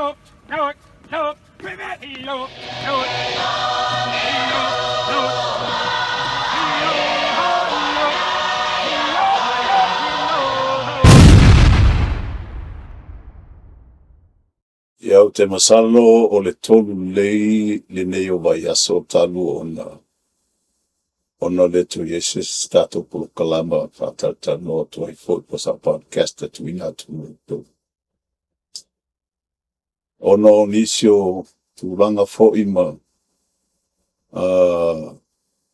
Ia, ou te masalo o le 3 lelei lenei o vaiaso talu ona le toe i ai se isi tatou polokalama faatalatalanoa atu ai foi po o sau podcast e tuuina atu mo outou. Ona o nisi o tulaga foi ma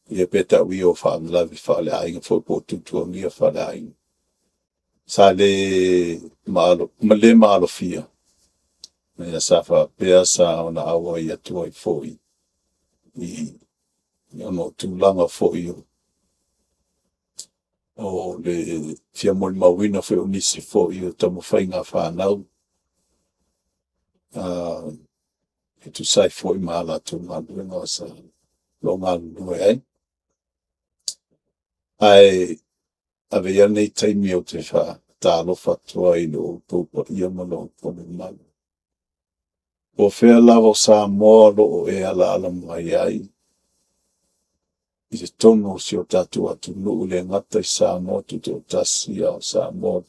ia pe tau ia o faalavelave faaleaiga foi po o tuatuagia faaleaiga, sa le ma le maalofia, ia sa faapea sa ona auai atu ai foi i ona o tulaga foi o le fia molimauina foi o nisi foi o taumafaiga a fanau e tusa ai foi ma a latou galuega sa o lo o galulue ai. Ae avea ia lenei taimi ou te faatalofa atu ai i lo outou paia ma lo outou mamalu. Po o fea lava o Samoa o lo o e alaala mai ai i totonu o si o tatou atunuu, e le gata i Samoa Tutoatasi, a o Samoa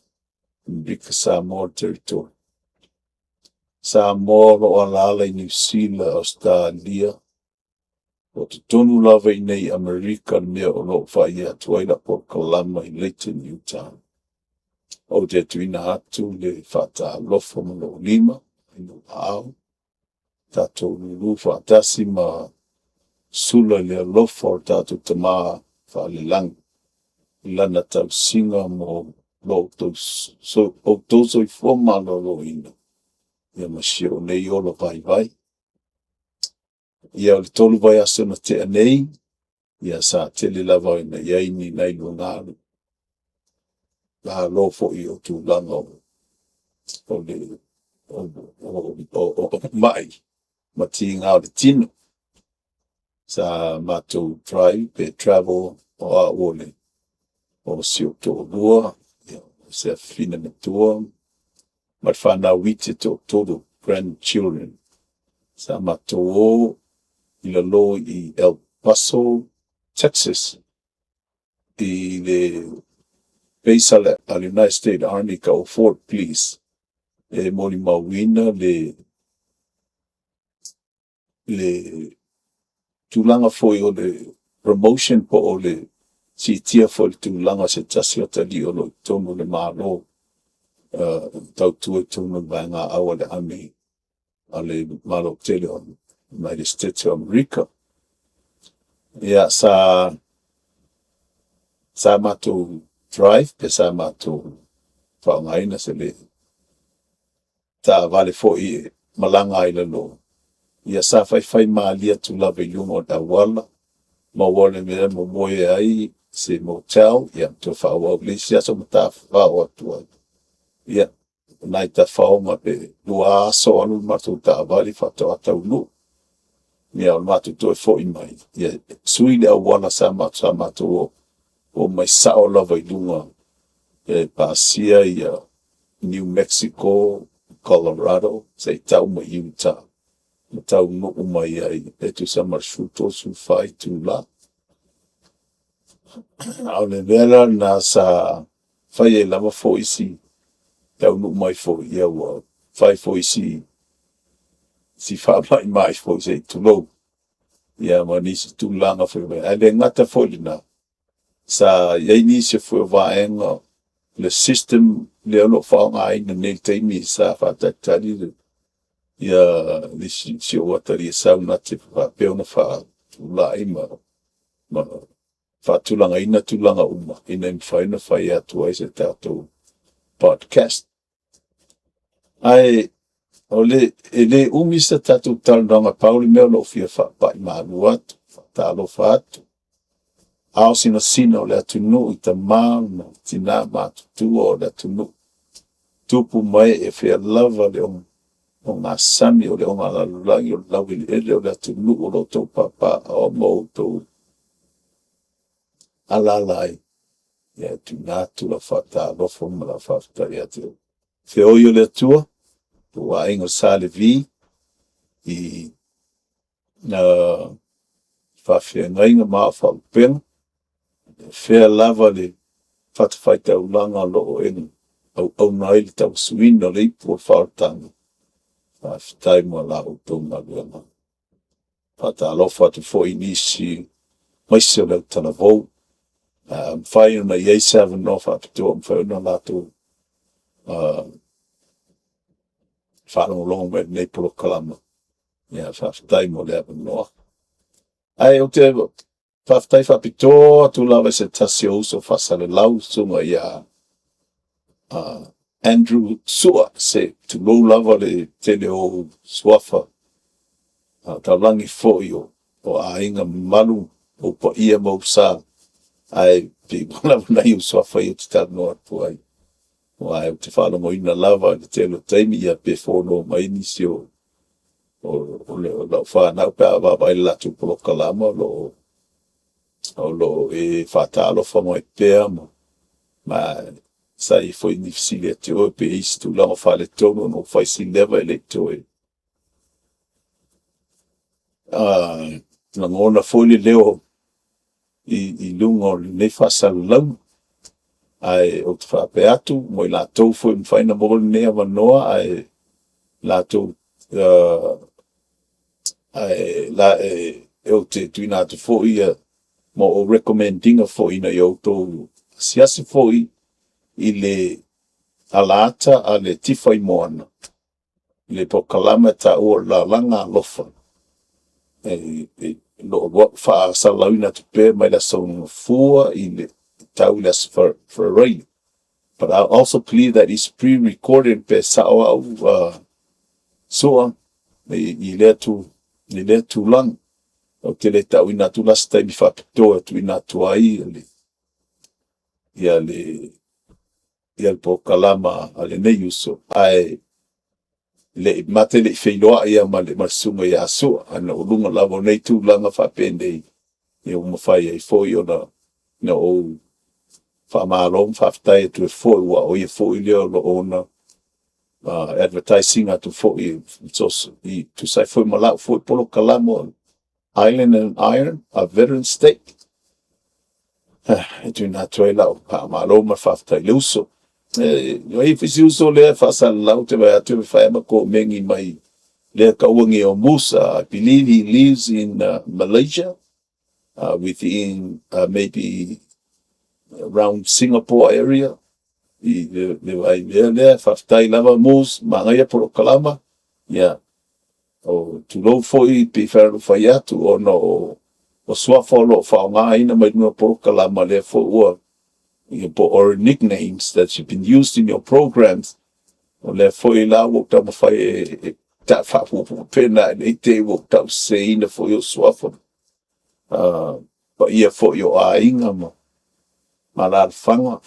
Amerika Samoa Territory, Samoa o lo o alaala i Niu Sila, Ausetalia, o totonu lava i inei i Amerika le mea o lo o faia atu ai lau polokalama i Layton, Utah. Ou te tuuina atu le faatalofa ma lou lima i lou aao, tatou lulu faatasi ma sula i le alofa o le tatou Tama faalelagi i lana tausiga mo lo outou soifua maloloina, ia ma si ou nei ola vaivai. Ia, o le 3 vaiaso na tea nei, ia sa tele lava ina i ai ni nai luaga lalo foi o tulaga o le o mai ma tiga o le tino. Sa matou drive pe travel o au o si ou toalua, ia, o si afafine matua ma le fanau iti e toatolu, grandchildren. Sa matou o i lalo i El Paso, Texas, i le base a le United States Army e tau o Fort Bliss, e molimauina le tulaga foi o le promotion po o le siitia foi i le tulaga o se tasi o atalii o lo o i totonu o le Malo, tautua i totonu o le vaegaau a le Army a le Malo tele o United States o Amerika. Ia, sa matou drive pe sa matou faaaogaina se taavale foi e malaga ai i lalo, ia sa faifaimalie atu lava i luga o le auala, maua le mea e momoe ai i se motel, ia toe faaauau i le isi aso ma tafafao atu ai. Ia, o nai tafaoga pe 2 aso o alu le matou taavale faatoa taunuu. Ia o le matou toe foi mai, ia sui le auala sa matou omai sao lava i luga e pasia New Mexico, Colorado, se i tau mai i Utah, ma taunuu mai ai e tusa ma le 13, 14 itula. A o le mea la lena sa fai ai lava foi si taunuu mai foi, ia ua fai foi si faamaimai foi se i tulou, ia ma nisi tulaga foi, ae le gata foi i lena, sa i ai nisi foi o vaega o le system lea o lo o faaaogaina nei i le taimi sa faatalitali le si ou atalii e sau na te faapea ona faatulai ma faatulagaina tulaga uma ina ia mafai ona fai atu ai se tatou podcast. Ae e le umi se tatou talanoaga, pau le mea o lou fia faapai malu atu, faatalofa atu, ao sinasina o le atunuu i tama ma tina matutua o le atunuu, tupu ma ee, o fea lava le ogasami, o le ogalalolagi, o le laueleele o le atunuu o lo o outou papaaao ma outou alaala ai, ia e tuuina atu lau faatalofa ma lau faafetai ia te outou. Feoi o le Atua. Lou aiga o Sa Levi i faafeagaiga ma au faalupega, o fea lava le fatafaitaulaga o lo o e auauna ai le tauasuina o le ipu o le faaolataga, faafetai mo la outou galuega. Faatalofa atu foi i nisi aemaise o le autalavou. A mafai ona i ai se avanoa faapitoa e mafai ona latou faalogologo mai i lenei polokalama, ia faafetai mo le avanoa. Ae ou te faafetai faapitoa atu lava i se tasi o uso faasalelau, le susuga ia Andrew Sua, se tulou lava le tele o ou suafa taulagi foi o aiga mamalu, ou paia ma ou sa, ae pei ua lava nai ou suafa ia ou te talanoa atu ai, aua ou te faalogoina lava i le tele o taimi pe fono mai nisi o lau fanau pe a vaavaai i le latou polokalama o lo o e faatalofa mai pea ma sa i ai foi ni fesili ia te oe pe i ai se tulaga o faaletonu ona ua fai si leva e le i toe lagona foi le leo i luga o lenei faasalalauga. Ae ou te faapea atu, mo i latou foi ua mafai ona maua lenei avanoa ae latou ou te tuuina atu foi ma ou recommend ina foi ina ia outou asiasi foi i le alaata a le Tifa i Moana i le polokalame e taua o le Lalaga Alofa, o lo o faasalalauina atu pea mai le Aso Gafua e tau i le Aso Faraile. But I also believe that is pre-recorded pe sao au Sua i lea tulaga. Ou te le tauina atu la se taimi faapitoa e tuuina atu ai le polokalama a lenei uso, ae ma te le i feiloai lava ma le susuga ia Sua, ona o luga lava o nei tulaga faapenei, ia ua mafai ai foi ona ou faamalo ma faafetai atu ai foi, aua o ia foi lea o lo o ona advertise ina atu foi e tusa ai foi ma lau foi polokalama o le Island and Iron, a Veteran State, e tuuina atu ai lau faamalo ma le faafetai i le uso. E i ai foi si uso lea e faasalalau, ou te vaai atu e fai lava ma komeni mai, lea e taua nei o Musa. I believe he lives in Malaysia, within maybe around Singapore area, i le vaai mea lea. Faafetai lava Mus, manaia polokalama. Ia, o tulou foi pei ona ou fai atu, ona o suafa o lo o faaaogaina mai luga o polokalama, lea foi ua, or nicknames that have been used in your programs, o lea foi la ua ou taumafai e faapuupuu pea ne i te i ua ou tauseseina foi ou suafa, paia foi o aiga ma alaalafaga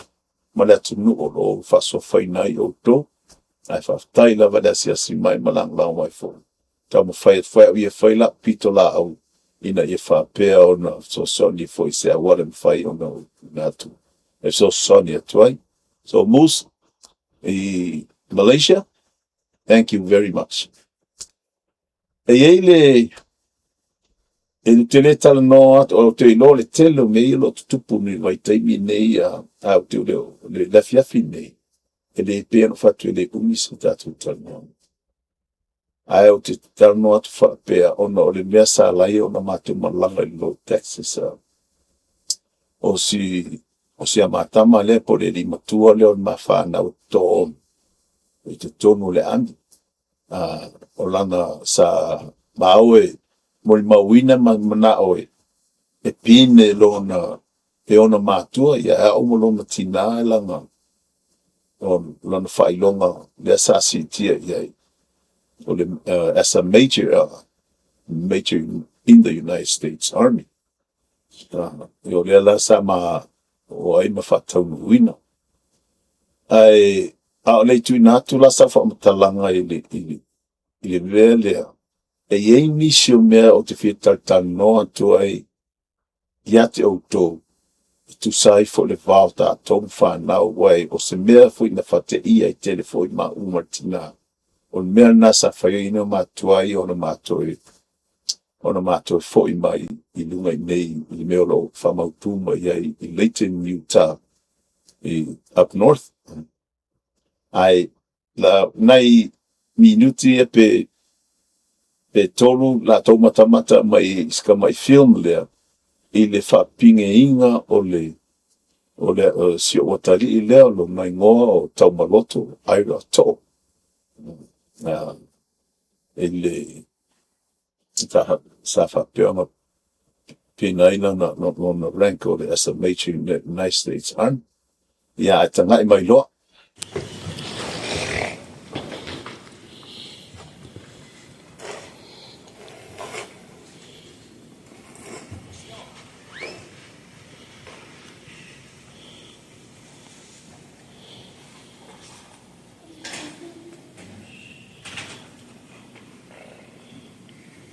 ma le atunuu o lo o faasuafaina ai outou. Ae faafetai lava le asiasi mai ma lagolago mai foi. E taumafai atu foi au ia e fai lau pitolaau ina ia faapea ona fesoasoani foi i se auala e mafai ona ou tuuina atu e fesoasoani atu ai. So Mus i Malaysia, thank you very much. E i ai le... Ou te le talanoa atu, ou te iloa le tele o mea ia o lo o tutupu i le vaitaimi lenei, ae ou te le o le afiafi lenei, e le pei ona ou fai atu e le umi se tatou talanoaga. Ae ou te talanoa atu faapea, ona o le mea sa ala ai ona matou malaga i North Texas, o si a ma tama lea po o le alii matua lea o le ma fanau e toa-ono i totonu o le aami. O lana sa maua e molimauina ma manao e pin e ona matua ia au ma lona tina lona faailoga lea sa siitia i ai, o le as a Major, Major in the United States Army. O lea la sa ma oo ai ma faataunuuina. Ae a o le i tuuina atu la sau faamatalaga i le mea lea, e i ai nisi o mea ou te fia talatalanoa atu ai ia te outou, e tusa ai foi o le va o tatou ma fanau, aua o se mea foi na faateia tele foi maua ma le tina. O le mea lena sa fai ai ona matuai ona matou ona matou foi mai i luga i nei i le mea o lo o faamautu mai ai i Layton, Utah, i up north. Ae la nai minuti ia pe 3 la tou matamata mai i si tamai film lea i le faapineiga o le si ou atalii lea, o lona igoa o Taumaloto Ira Too, i le sa faapea ona pine ai lona rank o le as a Major in the United States Army. Ia ae tagai mai loa.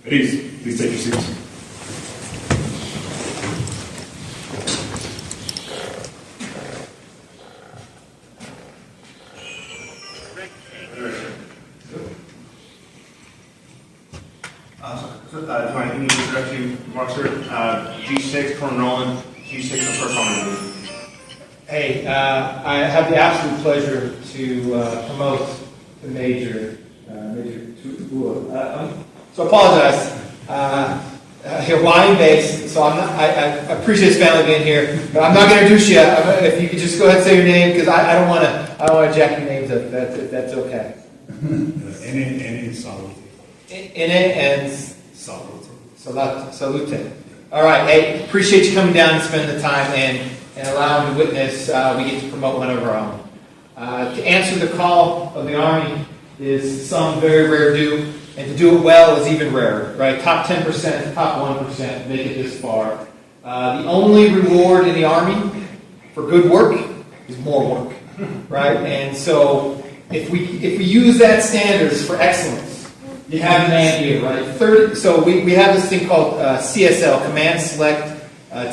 Please, please take your seats. So, do I need to introduce you, Mark, sir? G6, Colonel Nolan, G6 of First Army Division. Hey, I have the absolute pleasure to promote the Major, Major Tuua. So I apologize. Hawaiian-based, so I'm not, I appreciate his family being here, but I'm not going to introduce you. If you could just go ahead and say your name, because I don't want to jack your names up. If that's okay. Ene Salute. Ene and Salute. Salute. All right. Hey, appreciate you coming down and spending the time and allowing to witness. We get to promote one of our own. To answer the call of the Army is some very rare do, and to do it well is even rarer, right? Top 10%, top 1% make it this far. The only reward in the Army for good work is more work, right? And so if we use that standards for excellence, you have a man here, right? So we have this thing called CSL, Command Select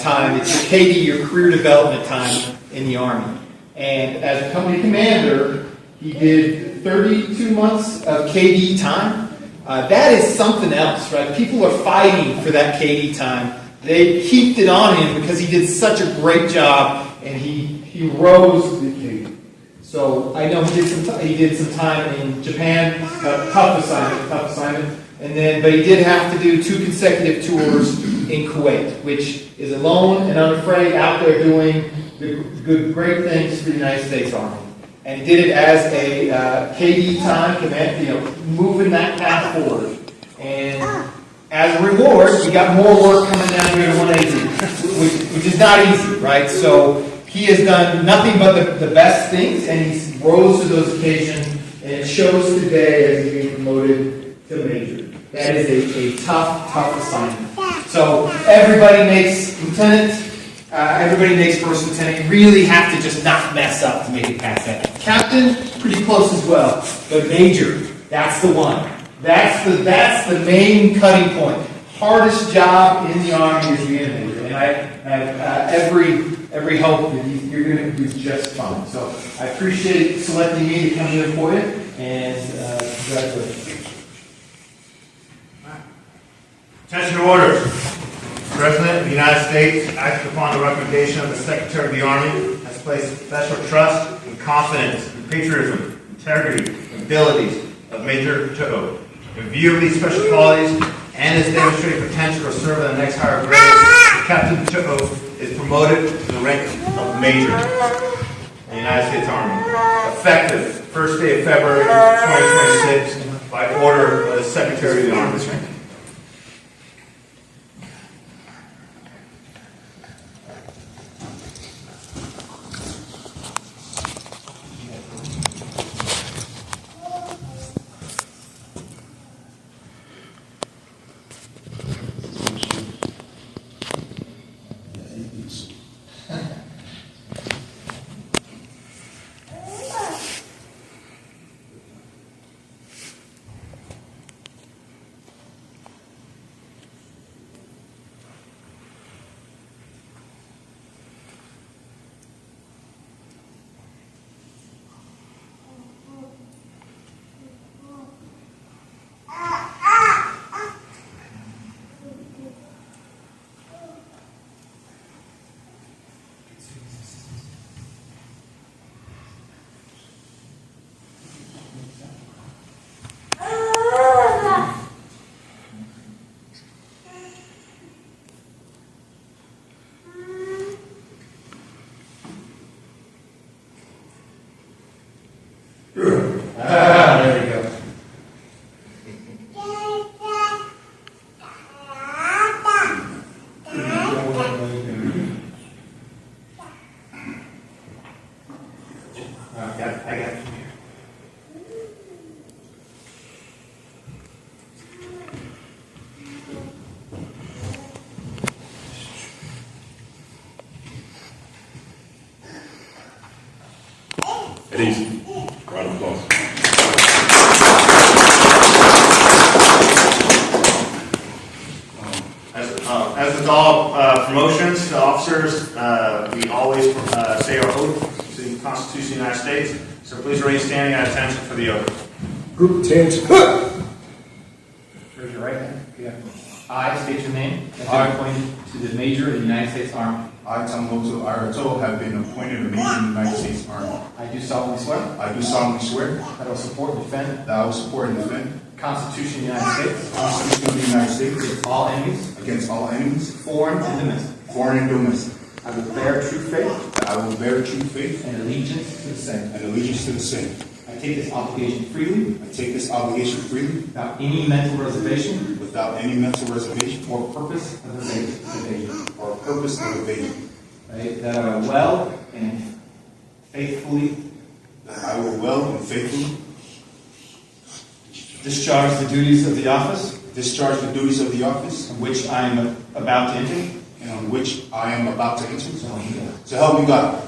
Time. It's your KD, your career development time in the Army. And as a company commander, he did 32 months of KD time. That is something else, right? People are fighting for that KD time. They heaped it on him because he did such a great job, and he rose to the occasion. So I know he did some time in Japan, tough assignment, and then but he did have to do 2 consecutive tours in Kuwait, which is alone and unafraid out there doing the good, great things for the United States Army. And he did it as a KD time command, moving that path forward. And as a reward, we got more work coming down here to 180, which is not easy, right? So he has done nothing but the best things, and he rose to those occasions, and it shows today as he's being promoted to major. That is a tough, tough assignment. So everybody makes lieutenant, everybody makes first lieutenant. You really have to just not mess up to make it past that. Captain, pretty close as well. But major, that's the one. That's the main cutting point. Hardest job in the Army is being a major, and I have every hope that you're going to do just fine. So I appreciate selecting me to come here for you, and congratulations. Attention to orders. President of the United States, acting upon the recommendation of the Secretary of the Army, has placed special trust and confidence in patriotism, integrity, and abilities of Major To'o. In view of these special qualities and his demonstrated potential to serve in the next higher grade, Captain To'o is promoted to the rank of Major in the United States Army. Effective first day of February 2026 by order of the Secretary of the Army. At ease. Round of applause. As with all promotions to officers, we always say our oath to the Constitution of the United States. So please remain standing at attention for the oath. Group attention. Raise your right hand. Yeah. I state your name. Have been appointed to the Major of the United States Army. I, Tomoto Arato, have been appointed a Major in the United States Army. I do solemnly swear I do solemnly swear that I will support and defend that I will support and defend the Constitution of the United States the Constitution of the United States against all enemies, against all enemies, foreign and domestic. foreign and domestic. I will bear true faith That I will bear true faith and allegiance to the same. and allegiance to the same. I take this obligation freely, I take this obligation freely without any mental reservation without any mental reservation or purpose of evasion. or purpose of evasion. Right? That I will well and faithfully That I will well and faithfully discharge the duties of the office discharge the duties of the office in which I am about to enter. and on which I am about to enter. So help me God. So help me God.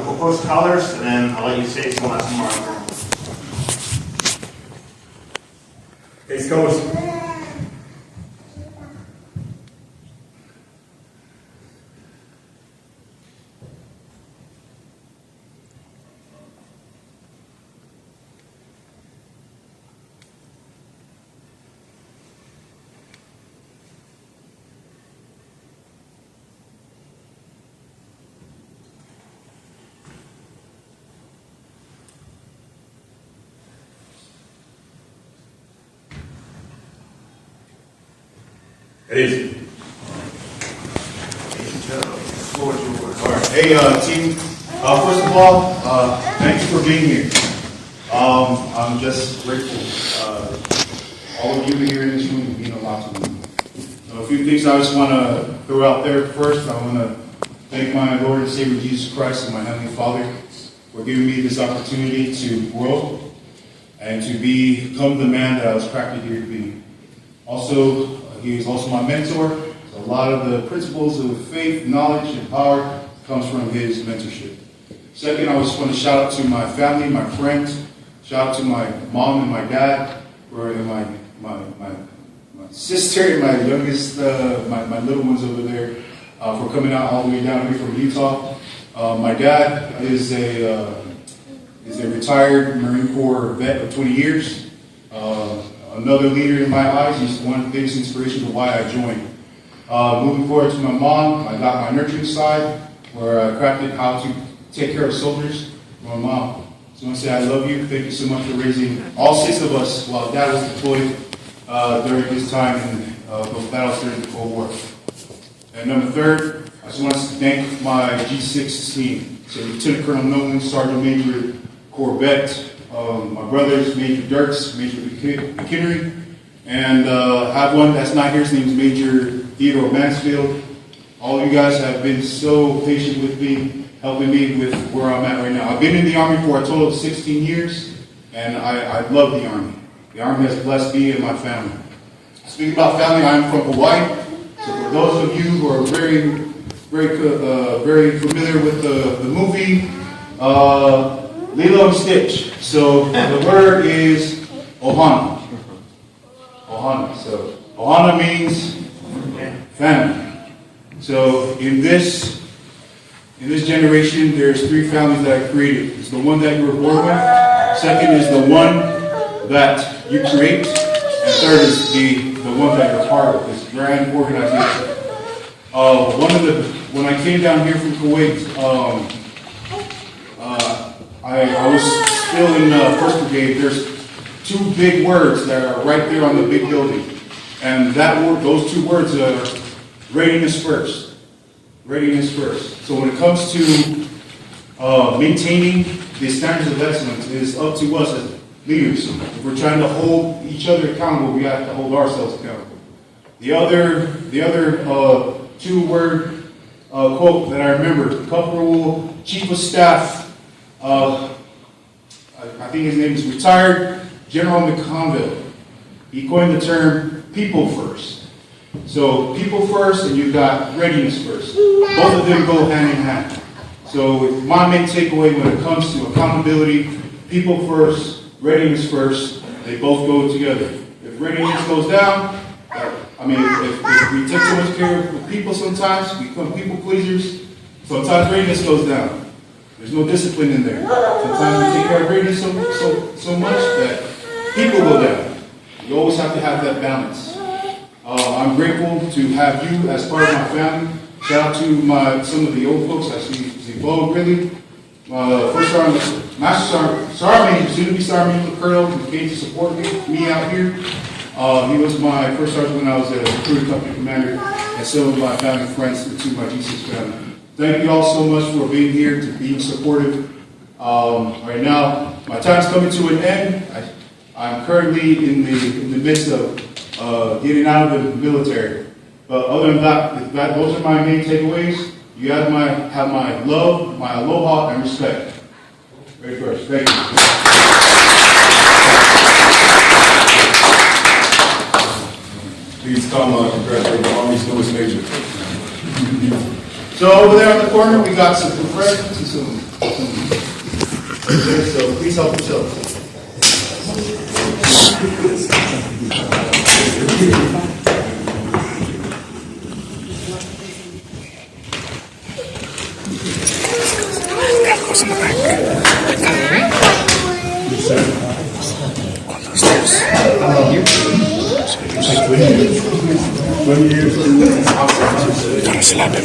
We'll post colors, and then I'll let you say some last remarks. Face colors. At ease. Floor is yours. All right. Hey, team. First of all, thanks for being here. I'm just grateful. All of you here in this room mean a lot to me. So a few things I just want to throw out there. First, I want to thank my Lord and Savior Jesus Christ and my Heavenly Father for giving me this opportunity to grow and to become the man that I was crafted here to be. Also, he is also my mentor. So a lot of the principles of faith, knowledge, and power comes from his mentorship. Second, I just want to shout out to my family, my friends. Shout out to my mom and my dad, or and my sister and my youngest, my little ones over there, for coming out all the way down here from Utah. My dad is a retired Marine Corps vet of 20 years. Another leader in my eyes. He's one of the biggest inspirations of why I joined. Moving forward to my mom, I got my nurturing side, where I crafted how to take care of soldiers from my mom. So I want to say I love you. Thank you so much for raising all six of us while Dad was deployed during his time in those battles during the Cold War. And number third, I just want to thank my G6 team. So Lieutenant Colonel Nolan, Sergeant Major Corbett, my brothers, Major Dirks, Major McHenry, and I have one that's not here. His name's Major Theodore Mansfield. All of you guys have been so patient with me, helping me with where I'm at right now. I've been in the Army for a total of 16 years, and I love the Army. The Army has blessed me and my family. Speaking about family, I'm from Hawaii. So for those of you who are very, very, very familiar with the movie, Lilo and Stitch. So the word is Ohana. Ohana. So Ohana means family. So in this generation, there's three families that I created. It's the one that you were born with. Second is the one that you create. And third is the one that you're part of, this grand organization. When I came down here from Kuwait, I was still in 1st Brigade. There's two big words that are right there on the big building. And those two words are readiness first. Readiness first. So when it comes to maintaining the standards of excellence, it is up to us as leaders. If we're trying to hold each other accountable, we have to hold ourselves accountable. The other two-word quote that I remember, Corporal Chief of Staff, I think his name is retired General McConville. He coined the term people first. So people first, and you've got readiness first. Both of them go hand in hand. So my main takeaway when it comes to accountability, people first, readiness first, they both go together. If readiness goes down, I mean, if we take too much care of people sometimes, we become people pleasers, sometimes readiness goes down. There's no discipline in there. Sometimes we take care of readiness so much that people go down. You always have to have that balance. I'm grateful to have you as part of my family. Shout out to some of the old folks. I see Bo Ridley, first sergeant, master sergeant, sergeant major, soon to be sergeant major colonel, who came to support me out here. He was my first sergeant when I was a recruiting company commander, and some of my family friends to my G6 family. Thank you all so much for being here, to being supportive. Right now, my time's coming to an end. I'm currently in the midst of getting out of the military. But other than that, those are my main takeaways. You have my love, my aloha, and respect. Ready first. Thank you. Please come congratulate the Army's newest major. So over there in the corner, we got some refreshments and some so please help yourselves. Goes in the back. On those stairs. Gotta slap him.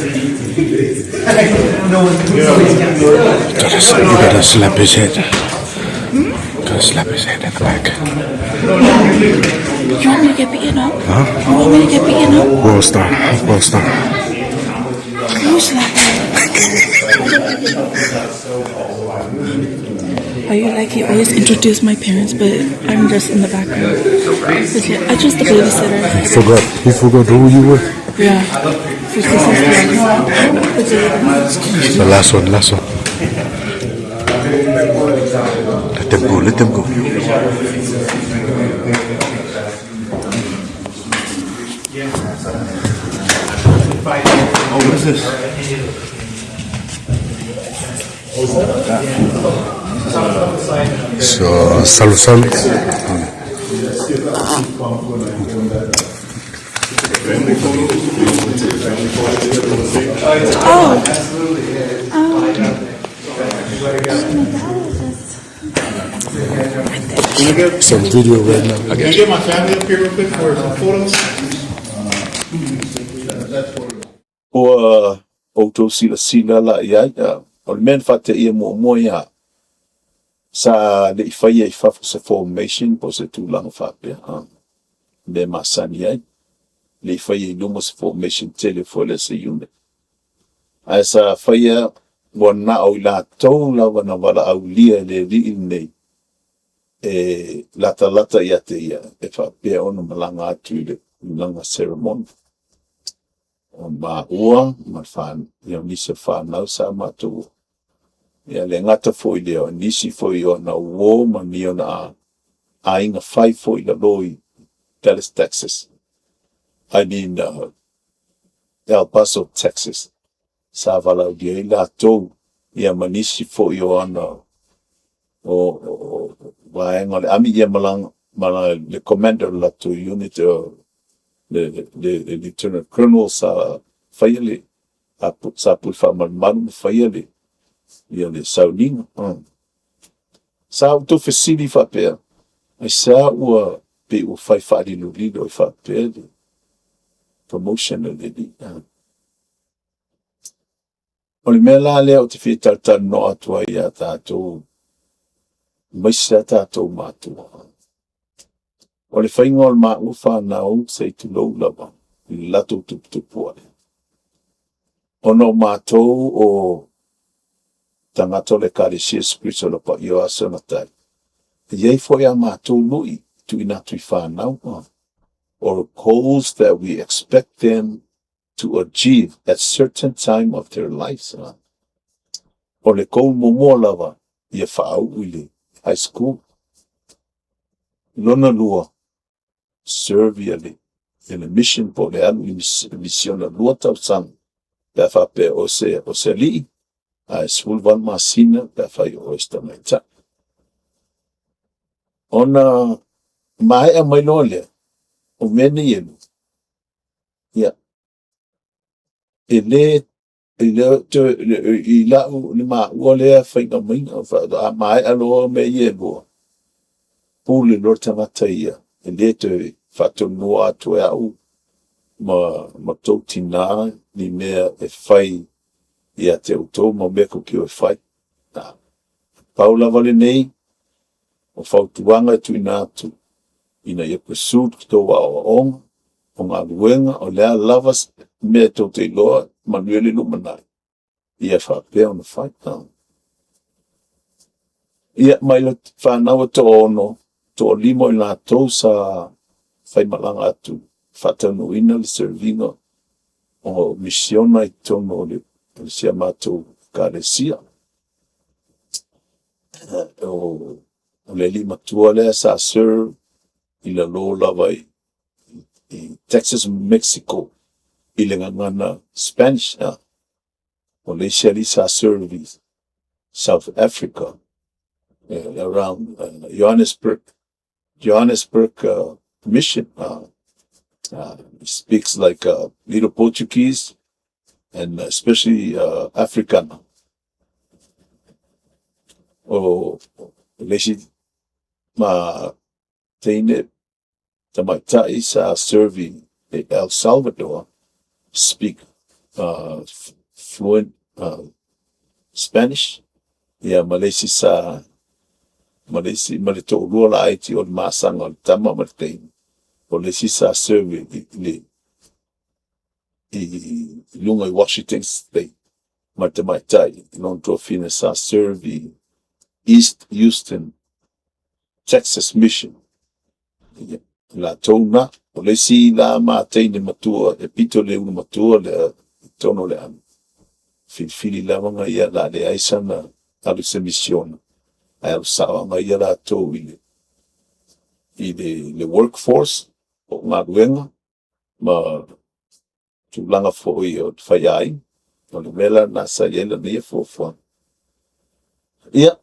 You gotta slap his head. Gotta slap his head in the back. You want me to get beaten up? Huh? You want me to get beaten up? World star. World star. You slap me. Are you like you always introduce my parents, but I'm just in the background. I'm just the babysitter. He forgot who you were. Yeah. The last one, last one. Let them go, let them go. Oh, what is this? So, salu salu. Oh. Some video right now. Can I get my family up here real quick for some photos? Ua outou silasila la i ai, o le mea na faateia muamua ia sa leʻi faia i fafo se formation po o se tulaga faapea mea masani ai leʻi faia i luma se formation tele foi lea se unit ae sa faia ua na o i latou lava na valaaulia e le alii lenei e latalata ia te ia e faapea ona malaga atu i le tulaga ceremony o maua ma le ia nisi o fanau sa matou ia le gata foi lea o nisi foi ona uō ma ni ona aiga fai foi lalō i Dallas, Texas. I mean, El Paso, Texas. Sa valaaulia ai latou ia ma nisi foi o ana o vaega o le ami ia malaga ma le commander o le latou unit o le lieutenant colonel sa faia le sa pule faamalumalu ma faia le ia le sauniga. Sa outou fesili faapea, aisea ua pei ua fai faalilolilo ai faapea le promotion a le alii. O le mea la lea ou te fia talatalanoa atu ai iā tatou, aemaise a tatou matua. O le faiga o le maua fanau se i tulou lava i le latou tuputupu ae. Ona o matou o tagata o le Ekalesia Iesu Keriso o le Paia o Aso e Gata ai, e i ai foi a matou lui tuuina atu i fanau, or goals that we expect them to achieve at certain time of their lives. O le goal muamua lava, ia faauu i le high school. Lona lua, serve ia le i le mission po o le alu i le misiona 2 tausaga pe a faapea o se alii, ae 18 masina pe afai o oe o se tamaitai. Ona maea mai loa lea o mea nei e lua, ia, e le i le toe i lau le maua lea faiga maiga, faatoa maea loa mea ia e lua, pule loa le tagata ia, e le toe faatonua atu e au ma tou tinā ni mea e fai ia te outou ma mea tou te o e fai. Pau lava lenei, o fautuaga e tuuina atu ina ia pursue tou aoaoga, o galuega, o le a lava mea tou te iloa, manuia le lumanai, ia faapea ona fai. Ia, mai le fanau e toaono, toalima o i latou sa faimalaga atu faataunuuina le serve ina o misiona i totonu o le si a matou Ekalesia. O le alii matua lea sa serve i lalo lava i Texas, Mexico i le gagana Spanish. O le isi alii sa serve i South Africa, around Johannesburg mission. He speaks like a little Portuguese and especially African. O le isi ma teine tamaitai sa serve i El Salvador, speak fluent Spanish. Ia ma le isi sa ma le isi ma le toalua laiti o le masaga o le tama ma le teine. O le isi sa serve i luga i Washington State ma le tamaitai i lona tuafafine sa serve i East Houston, Texas Mission. Ia, latou na. O le isi la ma teine matua e pito le ulu matua lea i totonu o le army. Filifili lava na ia la leai sana alu se misiona, ae alu sao aga ia latou i le workforce o galuega ma tulaga foi o le faiaiga. O le mea la lena sa i ai lana ia fuafuaga. Ia,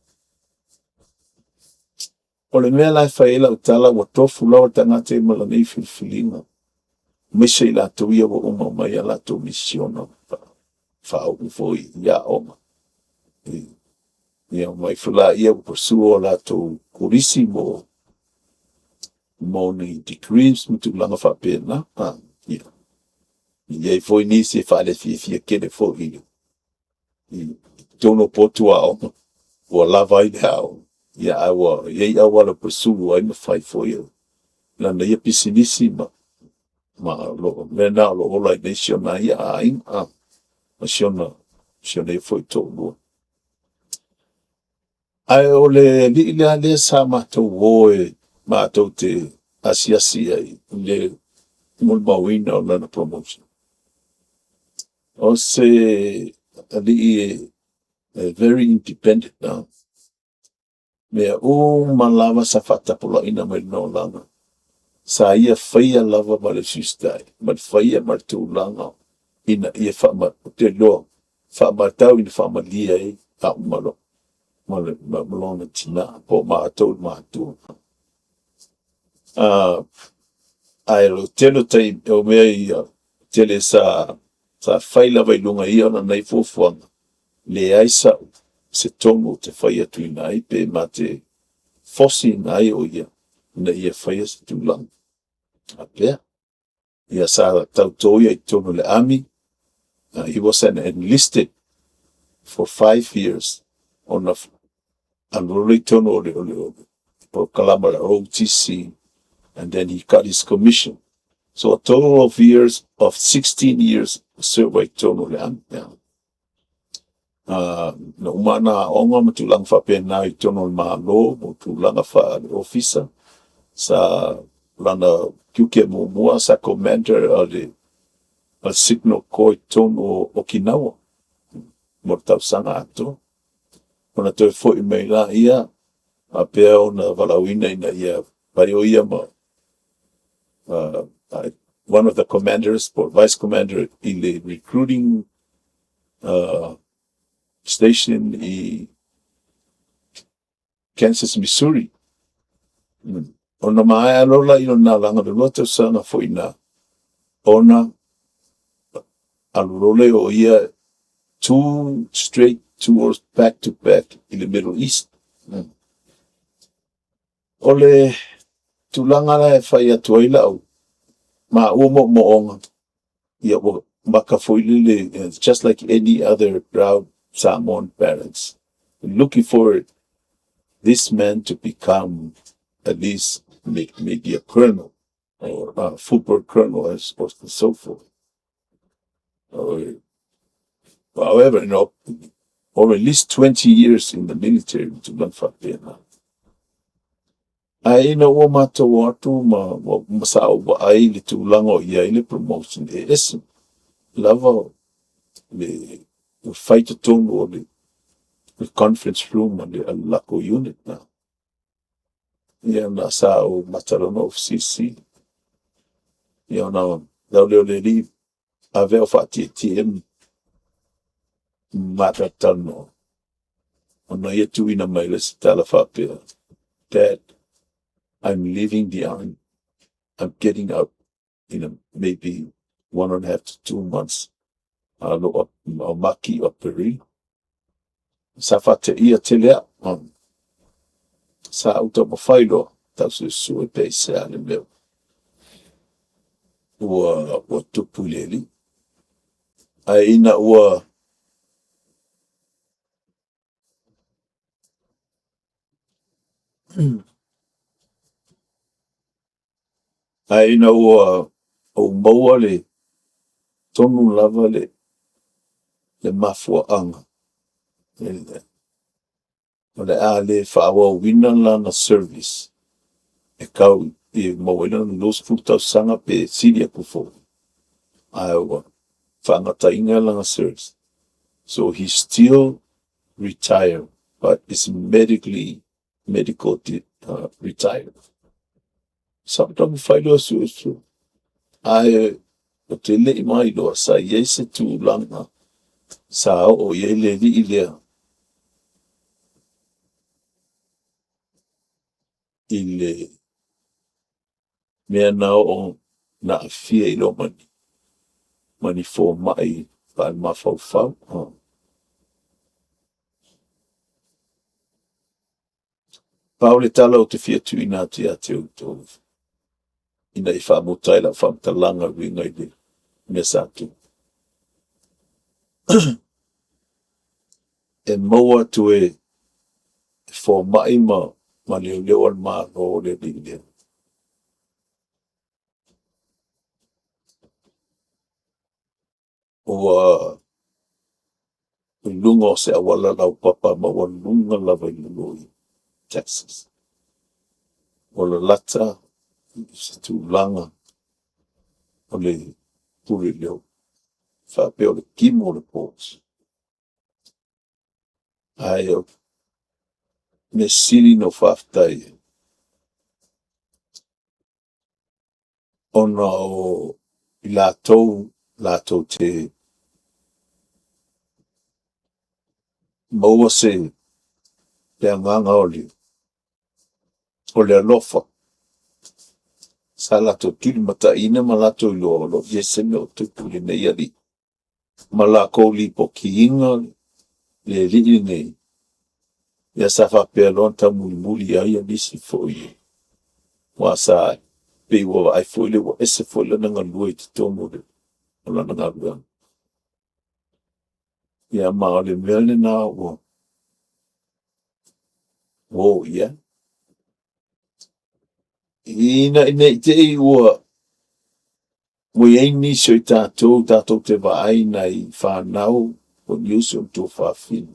o le mea la e fai ai lau tala, ua tofu lava le tagata ma lana ia filifiliga, aemaise i latou ia ua uma mai a latou misiona, faauu foi i aoga. Ia omai foi laia ua pursue o latou kolisi mo ni degrees ma tulaga faapena. Ia, e i ai foi nisi e faalefiafia tele foi i totonu o potu aoga, ua lava ai le aoga, ia ae ua i ai auala e pursue ai ma fai foi lana ia pisinisi ma o mea na o lo o ola ai nei si ona ia aiga, ma si ona ia foi toalua. Ae o le alii lea sa matou o e matou te asiasi ai i le molimauina o lana promotion. O se alii e very independent. Mea uma lava sa faatapulaaina mai lona olaga, sa ia faia lava ma le usiusitai, ma le faia ma le tulaga ina ia faama, ou te iloa, faamatau ina faamalie ai au ma lona tinā po o matou i matua. Ae o le tele o taimi, o mea ia tele sa fai lava i luga ia o lana ia fuafuaga, leai sa'u se tonu ou te fai atuina ai pe ma te force ina ai o ia ina ia faia se tulaga faapea. Ia sa tautō ia i totonu o le army. He was an enlisted for 5 years ona alu loa lea i totonu o le polokalama o le ROTC, and then he got his commission. So a total of years of 16 years serve ai totonu o le army. Yeah. Na uma ana aoga ma tulaga faapena i totonu o le Malo mo tulaga faale-ofisa. Sa lana tiute muamua sa commander o le Signal Corps i totonu o Okinawa mo le tausaga atoa. Ona toe foi mai laia, faapea ona valaauina ina ia fai o ia ma one of the commanders po o le vice commander i le recruiting station i Kansas, Missouri. Ona maea loa laia o lena alaga i le 2 tausaga foi i ina, ona alu loa lea o ia two straight tours back to back i le Middle East. O le tulaga la e fai atu ai lau maua moomooga, ia ua maka foi lele, just like any other proud Samoan parents, looking for this man to become at least maybe a colonel or a football colonel or so forth. Or however, or at least 20 years in the military tulaga faapena. Ae ina ua matou o atu ma ma sa ou vaai i le tulaga o i ai le promotion, e ese lava le fai i totonu o le conference room a le latou unit lena. Ia ma sa ou mata loa ma ou fesilisili. Ia ona lau lea o le alii ave au faatietie ma ma talatalanoa, ona ia tuuina mai loa se tala faapea, "Dad, I'm leaving the army. I'm getting out in a, maybe 1.5 to 2 months." A lo o Maki o Aperila. Sa faateia tele au. Sa ou taumafai loa, tau suesue pe aisea le mea ua tupu i le alii. Ae ina ua ou maua le tonu lava le mafuaaga, o le a le faaauauina lana service e tau i maua ai lona 20 tausaga pe sili atu foi, ae ua faagataina lana service. So he still retired, but is medically medical retired. Sa ou taumafai loa e suesue, ae ou te le i mailoa sa i ai se tulaga sa oo i ai le alii lea i le mea na oo na aafia ai loa ma ni fomai faale-mafaufau. Pau le tala ou te fia tuuina atu ia te outou, ina ia faamuta ai lau faamatalaga e uiga i le mea sa tupu. E maua atu e fomai ma leoleo a le Malo le alii lea. Ua i luga o se auala laupapa maualuga lava i lalo i Texas. Ua lalata i se tulaga o le pule leo, faapea o le timu o le po. Ae o mea sili ona ou faafetai ai, ona o i latou latou te maua se le agaga o le alofa, sa latou tulimataiina ma latou iloa o lo o i ai se mea o tupu i lenei alii, ma lakou lipotiina le alii lenei, ia sa faapea loa ona taumulimuli ai nisi foi, aua sa pei ua vaai foi lea ua ese foi lana galue i totonu o lana galuega. Ia ma o le mea lena ua oo i ai. Ina ne i te i ua i ai nisi o i tatou tatou te vaai i nai fanau po o ni uso ma tuafafine,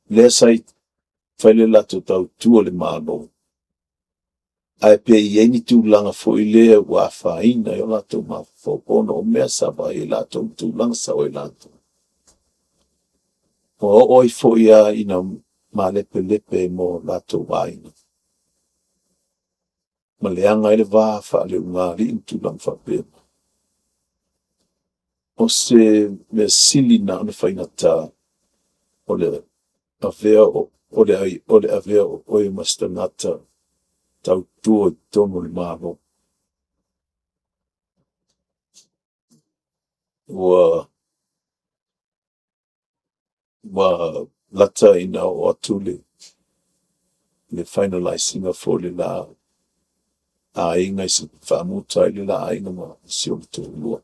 lea sa fai le latou tautua i le Malo, ae pe i ai ni tulaga foi lea ua afaina ai o latou mafaufau ona o mea sa vaai ai latou ma tulaga sa oo i ai latou. Ua oo ai foi lava ina malepelepe ma o latou aiga. ma leaga ai le va faale-ugaalii ma tulaga faapena. O se mea sili na ona faigata o le avea o, o le, o le avea o oe ma se tagata tautua i totonu o le Malo. Ua ua lata ina oo atu le le finalize ina foi o le la aiga i se faamuta ai le la aiga ma si ona toalua.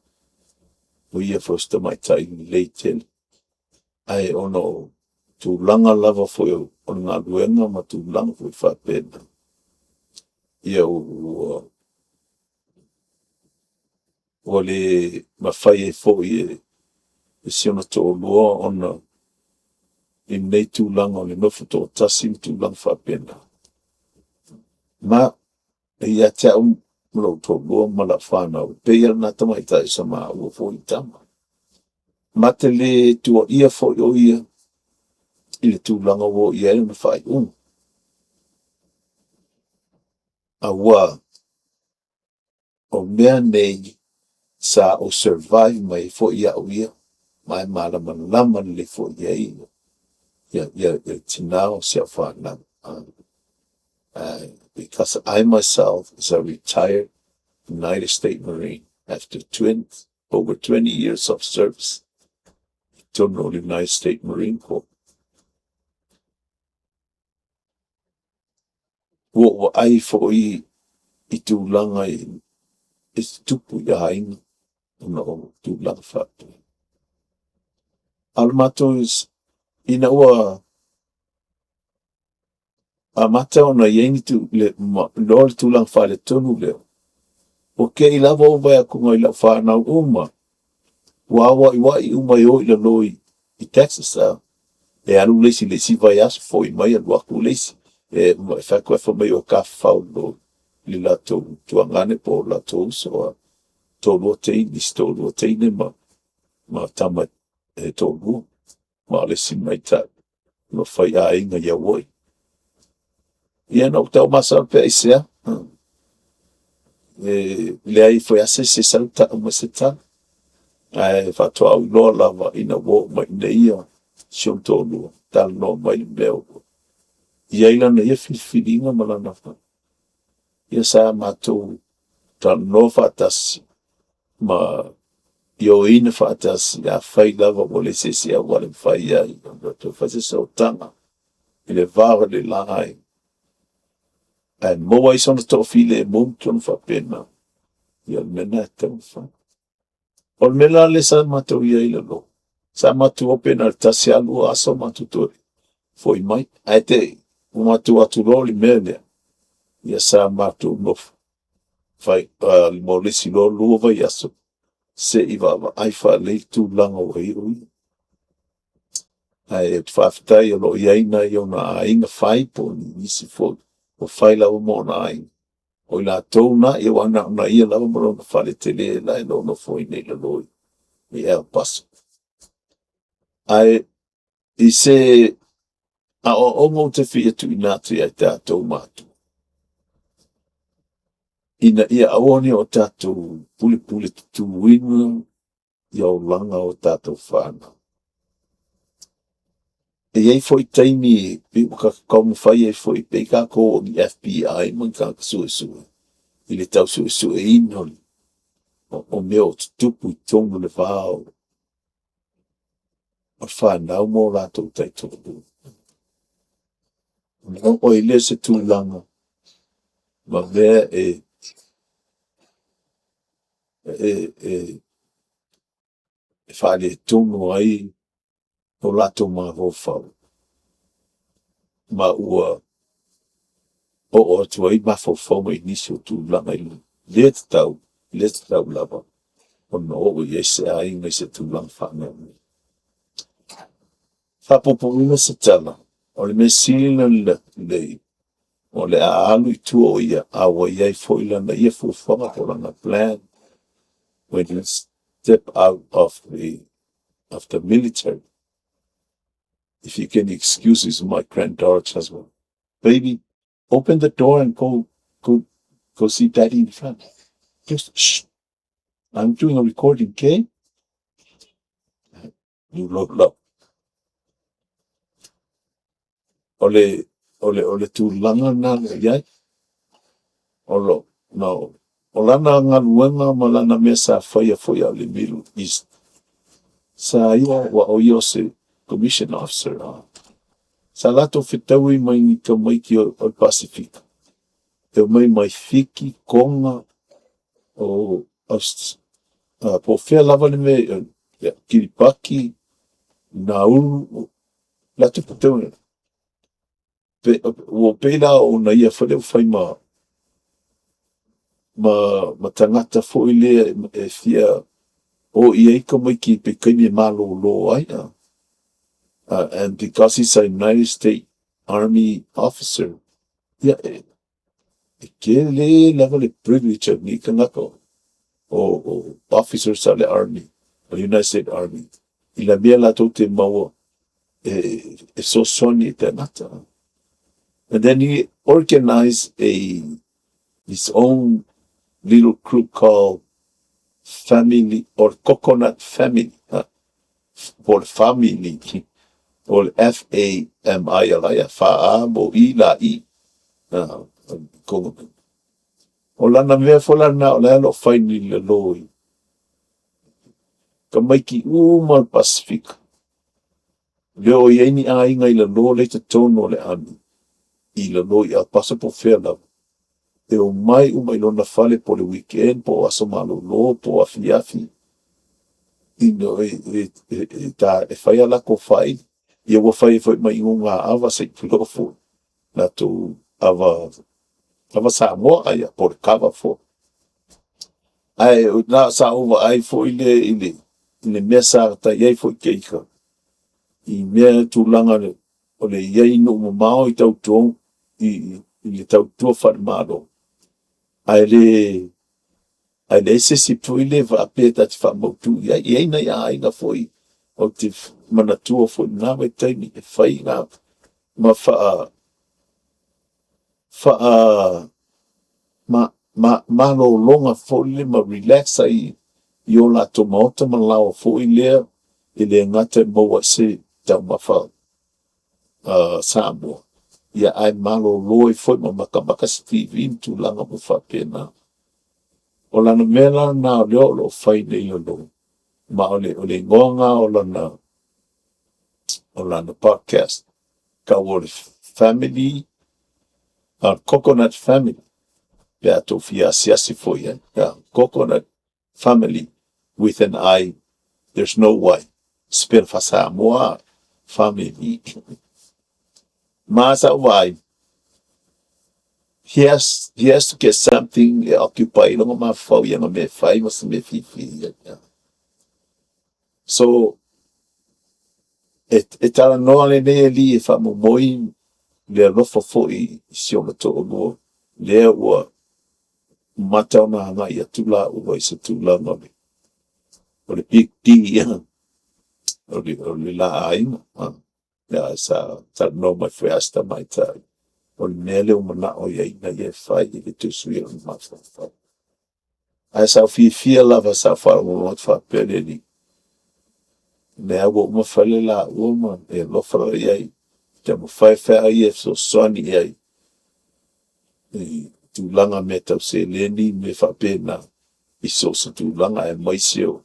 O ia foi o se tamaitai lelei tele. Ae ona o tulaga lava foi o le galuega ma tulaga foi faapena, ia ua ua le mafai ai foi e si ona toalua ona i lenei tulaga o le nofo toatasi ma tulaga faapena. Ma e ia te au ma lou toalua ma lau fanau, e pei lava o lena tamaitai o sa maua foi tama. Ma te le tuuaia foi o ia i le tulaga ua oo i ai lona faaiuga. Auā o mea nei sa ou survive mai ai foi au ia, ma e malamalama lelei foi i ai ia, ia, le tina o si au fanau. Because I myself is a retired United States Marine after 20, over 20 years of service i totonu o le United States Marine Corps. Ua ou vaai foi i tulaga e tutupu i aiga ona o tulaga faapea. A o le matou ina ua amata ona i ai ni tu, le, ma, loa le tulaga faaletonu lea, ua te i lava ou vaai atu i lau fanau uma, ua auaiuai uma e o i lalo i, i Texas. A. E alu le isi i le isi vaiaso, foi mai alu atu le isi. E, e fai atu ai fai mai o e tafafao i lalo i le latou tuagane po o latou uso a toalua teine, isi toalua teine ma, ma tama e toalua. Ma o le isi tamaitai o lo o faiaiga i Hawaii. Ia na ou taumasalosalo pea aisea. E leai foi lava se isi e sau tau mai se tala. Ae faatoa ou iloa lava ina ua oo mai i inei ia si ona toalua, talanoa mai le mea ua i ai lana ia filifiliga ma lana ia sa matou talanoa faatasi ma ioeina faatasi, afai lava ua leai se isi auala e mafai ai ona toe fai se sootaga i le va o le la aiga, ae maua ai sona toafilemu ma tulaga faapena, ia o le mea lena e tatau ona fai. O le mea la lea sa matou i ai i lalo, sa matou o pe na o le tasi lava, lua aso matou toe foi mai. Ae te i ua matou o atu loa i le mea lea, ia sa matou nofo fai mo le isi loa lua vaiaso se i vaavaai faalelei le tulaga ua i ai o ia. Ae ou te faafetai o lo o i ai nai ona aiga fai po o nisi foi ua fai lava ma ona aiga. O i latou na, ia aua na ona ia lava ma lona fale tele la e nonofo ai nei i lalo i El Paso. Ae i se aoaoga ou te fia tuuina atu ia i tatou matua, ina ia aua ne i o tatou pulepule tutuina ia olaga o tatou fanau. E i ai foi taimi pei ua tatou taumafai ai foi pei tatou o ni FBI ma ni tagata suesue i le tau suesueina o, o mea o tutupu i totonu o le va o le fanau ma o latou taitoalua. Ona oo ai lea i se tulaga ma mea e, e, e, e faaletonu ai lo latou mafaufau, ma ua oo atu ai mafaufauga i nisi o tulaga e le tatau, le tatau lava ona oo i ai se aiga i se tulaga faaneanea. Faapuupuuina se tala, o le mea sili ona lelei, o le a alu i tua o ia, a ua i ai foi lana ia fuafuaga po o lana plan when he step out of the military. If you can excuse me, my granddaughter just went, baby, open the door and go, go. Go see daddy in front. Just shh. I'm doing a recording, okay? You look low. O le, o le, o le tulaga lena na i ai. O lo, no, o lana galuega ma lana mea sa faia foi a o le Middle East, sa ia, ua o ia o se commission officer, a. Sa latou fetaui mai ni tamaiti o, o le Pasefika, e omai mai Fiti, Toga, o Aus, a, po o fea lava le mea, ia, Kiripati, Nauru, latou fetaui. Pe, ua pei la ona ia foi lea ua fai ma, ma, ma tagata foi lea e fia o i ai tamaiti pe taimi e malōlō ai. A. And because he's a United States Army officer, ia, e, e tele lava le privilege o lenei tagata o, o officers a le Army, o le United States Army, i la mea latou te maua e, e fesoasoani i tagata. And then he organized a his own little group called Family or Coconut Family, po o le Family, o le F-A-M-I-L-I, F-A-M-I-L-I. O lana mea foi la lena o le a o lo o fai nei i lalo i tamaiti uma o le Pasefika. Le o i ai ni aiga i lalo lea i totonu o le Army, i lalo i El Paso po o fea lava. E omai uma i lona fale po o le weekend po o aso malolo po o afiafi ina e, e, e, e, ta, e fai a latou faaili. Ia ua fai ai foi ma inuga ava se i tulou foi. Latou ava, ava Samoa, ia, po o le kava foi. Ae na sa ou vaai foi lea i le, i le mea sa ta i ai foi te ita, i mea tulaga o le i ai i nuu mamao i tautua, i, i, i le tautua faale-Malo. Ae le, ae leai se isi foi lea faapea ta te faamautu i ai. E i ai nai aiga foi ou te manatua foi i lena vaitaimi e fai na ma faa, faa ma, ma, malologa foi lea ma relax ai i o latou maota ma laoa foi lea e le gata e maua ai se taumafa Samoa, ia ae malolo ai foi ma matamata se TV ma tulaga uma faapena. O lana mea la lena o lea o lo o fai nei i lalo, ma o le, o le igoa lena o lana, o lana podcast, tau o le Family, Coconut Family, pe a tou fia asiasi foi i ai. Yeah, Coconut Family with an I, there's no Y. Spell faa-Samoa, family. Ma sa ou vaai, he has to get something e occupy i lona mafaufau i ana mea e fai ma se mea e fiafia i ai. So, e, e talanoa lenei alii e faamomoi le alofa foi i si ona toalua, lea ua mata ona agai atu laua i se tulaga o le, o le big D, o le, o le la aiga. Ia, sa talanoa mai foi Asta Tamaitai, o le mea lea ua manao i ai ina ia e fai i le tusui o le mafaufau. Ae sa ou fiafia lava sa ou faalogologo atu faapea le alii, lea ua uma fale laua ma e alofa lava i ai, taumafai feagai ia e fesoasoani i ai i tulaga mea tau seleni, mea faapena, i so o se tulaga aemaise o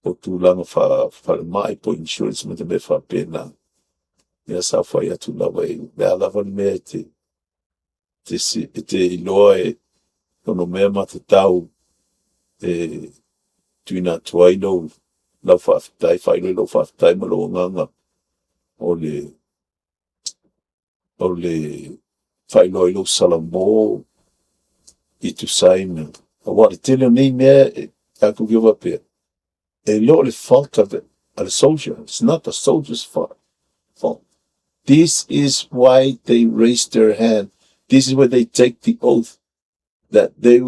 o tulaga faa-falemai po o insurance ma mea faapena. Ia sa ou fai atu lava i le a lava le mea e te, te, e te iloa e ono mea matatau e tuuina atu ai lou, lau faafetai, faailoa i lou faafetai ma lou agaga o le, o le faailoa i lou salamo i tusa ai ma, aua o le tele o nei mea e tatou te faapea, e le o le fault of the soldier. It's not the soldier's fault. fault. This is why they raise their hand. This is where they take the oath that they,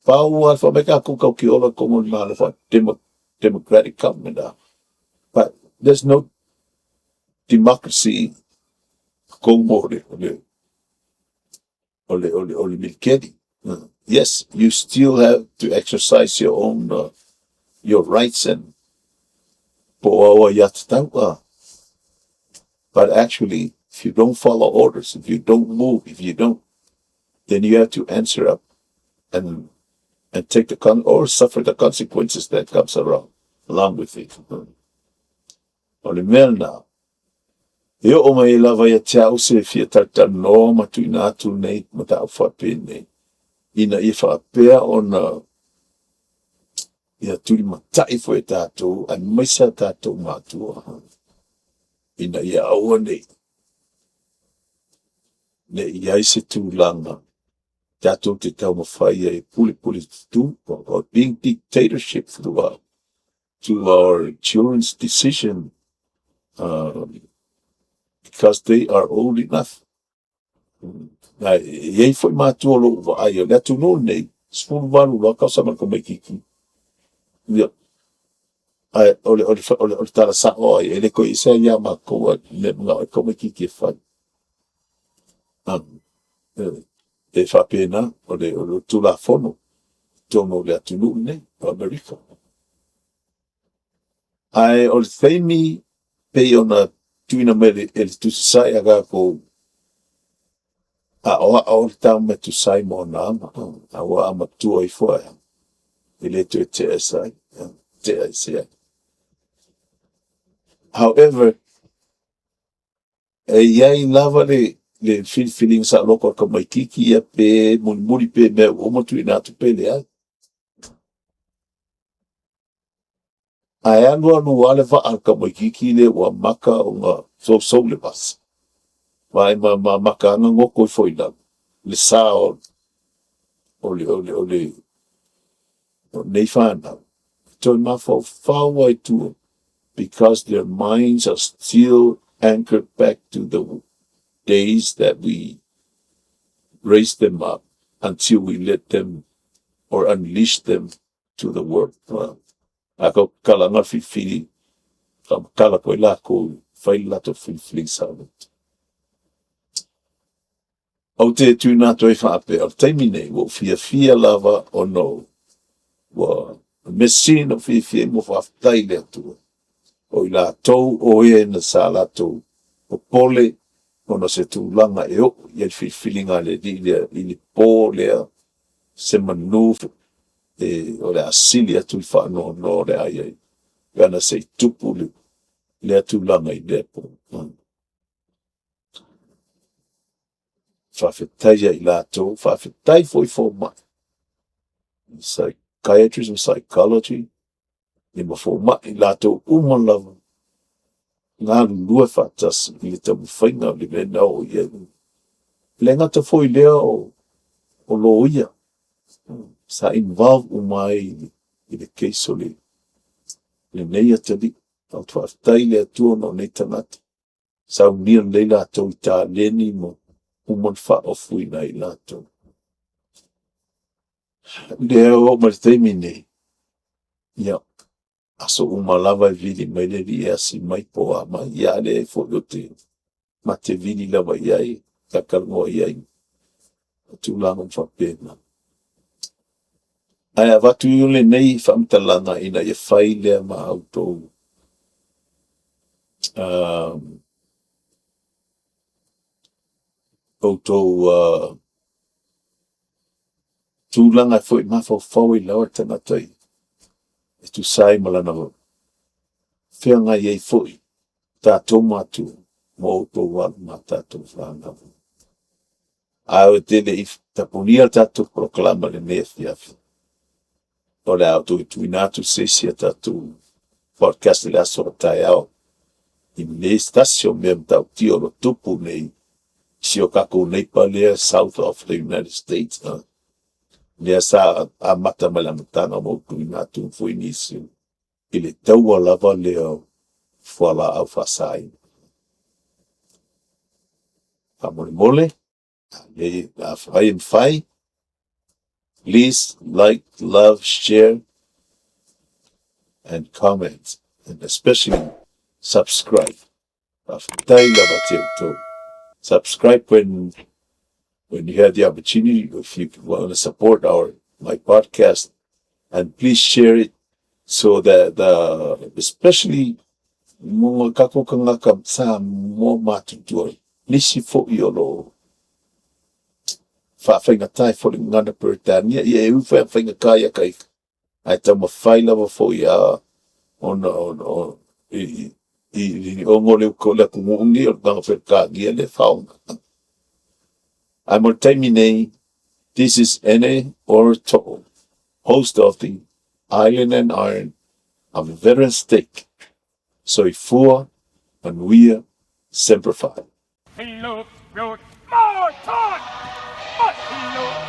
pau lava fai mai tatou tatou te ola tonu i le Malo fa democratic government. But there's no democracy totonu o le, o le, o le, o le, o le militeli. Yes, you still have to exercise your own uh, your rights and po o au aiatatau. But actually, if you don't follow orders, if you don't move, if you don't, then you have to answer up and and take the con or suffer the consequences that comes around along with it. O le mea lena, e oo mai ai lava ia te au se fia talatalanoa ma tuuina atu lenei mataupu faapenei, ina ia faapea ona ia tulimatai foi e tatou aemaise a tatou matua, ina ia aua ne i i ai se tulaga tatou te taumafai ai e pulepule tutū, or being dictatorship through to our children's decision um, because they are old enough. Ae e i ai foi matua o lo o vaai, o le atunuu lenei, 18 loa tausaga o le tamaitiiti, ia, ae o le, o le, o le, o le tala sao lava ia, e le toe ese ai ia matou a le mea e manao ai le tamaitiiti e fai. E faapena, o le, o le Tulafono i totonu o le atunuu lenei o Amerika. Ae o le taimi pei ona tuuina mai e le Tusi Sae a tatou aoao le tama e tusa ai ma ona aga, aua a matua ifo ae, e le toe tea ese ai, tea ese ai. However, e i ai lava le, le filifiliga saoloto a le tamaitiiti ia pe mulimuli pe mea ua uma tuuina atu pe leai. Ae alu alu lava le vaa a le tamaitiiti lea ua amata ona sousou le vasa. Vaai ma ma amata lava ona goto ifo i lalo le sa o o le o le o le o nei fanau e toe mafaufau lava i tua because their minds are still anchored back to the days that we raised them up until we let them or unleash them to the world. A kau tatala ana le filifili, faamatala atu ai latou e fai le latou filifiliga saoloto. Ou te tuuina atu ai faapea, o le taimi nei, ua ou fiafia lava ona ua mea sili ona ou fiafia ai ma faafetai i le Atua, o i latou o e na sa latou popole ona o se tulaga e oo i ai le filifiliga a le Alii lea i le po lea, se manu e, o le a sili atu le faanoanoa o le a i ai pe ana se i tupu le, lea tulaga i lea po. Faafetai ia i latou, faafetai foi i fomai, psychiatrist ma psychology, ia ma fomai, i latou uma lava galulue faatasi i le taumafaiga o le mea na oo i ai. E le gata foi i lea o, o loia sa involve uma ai i le case o le, lenei atalii. Ou te faafetai i le Atua ona o nei tagata. Saunia lelei latou i taleni ma uma ona faaofuina ai latou. Lea ua oo mai le taimi nei, ia, aso uma lava e vili mai le Alii e asi mai po o a mai, ia a leai foi ou te ma te vili lava i ai, talatalanoa i ai, o tulaga uma faapena. Ae avatu lenei faamatalaga ina ia fai lea ma a outou outou tulaga foi e mafaufau ai lava le tagata i e tusa ai ma lana feagai ai foi tatou matua ma outou alo ma tatou fanau. Ae ou te le i tapunia le tatou polokalama i lenei afiafi, o le a ou toe tuuina atu se isi a tatou podcast i le aso a taeao i le se tasi o mea matautia o lo o tupu nei i si o tatou neighbour lea south of the United States, lea sa amata mai le amataga ma ou tuuina atu foi nisi i le taua lava lea o fualaau faasaina. Faamolemole, afai e mafai, please like, love, share and comment and especially subscribe. Faafetai lava te outou. Subscribe when When you have the opportunity, if you want to support our my podcast, and please share it so that the especially mo ngā kako kangaka sa mo matutua nisi fo'i o lo fa'afaigata ai fo'i le gagana Peretania ia e ui foi a faigata ia kai ae taumafai lava fo'i a ona ona o i i i ogo le uka o le atunuu nei o le agaga Peretania le faaaoga. Ae mo le taimi nei, this is Ene Orato'o, host of the Island and Iron of Veterans Stake. Soifua, manuia, Semper Fi. He looked, wrote, more taught, but he looked.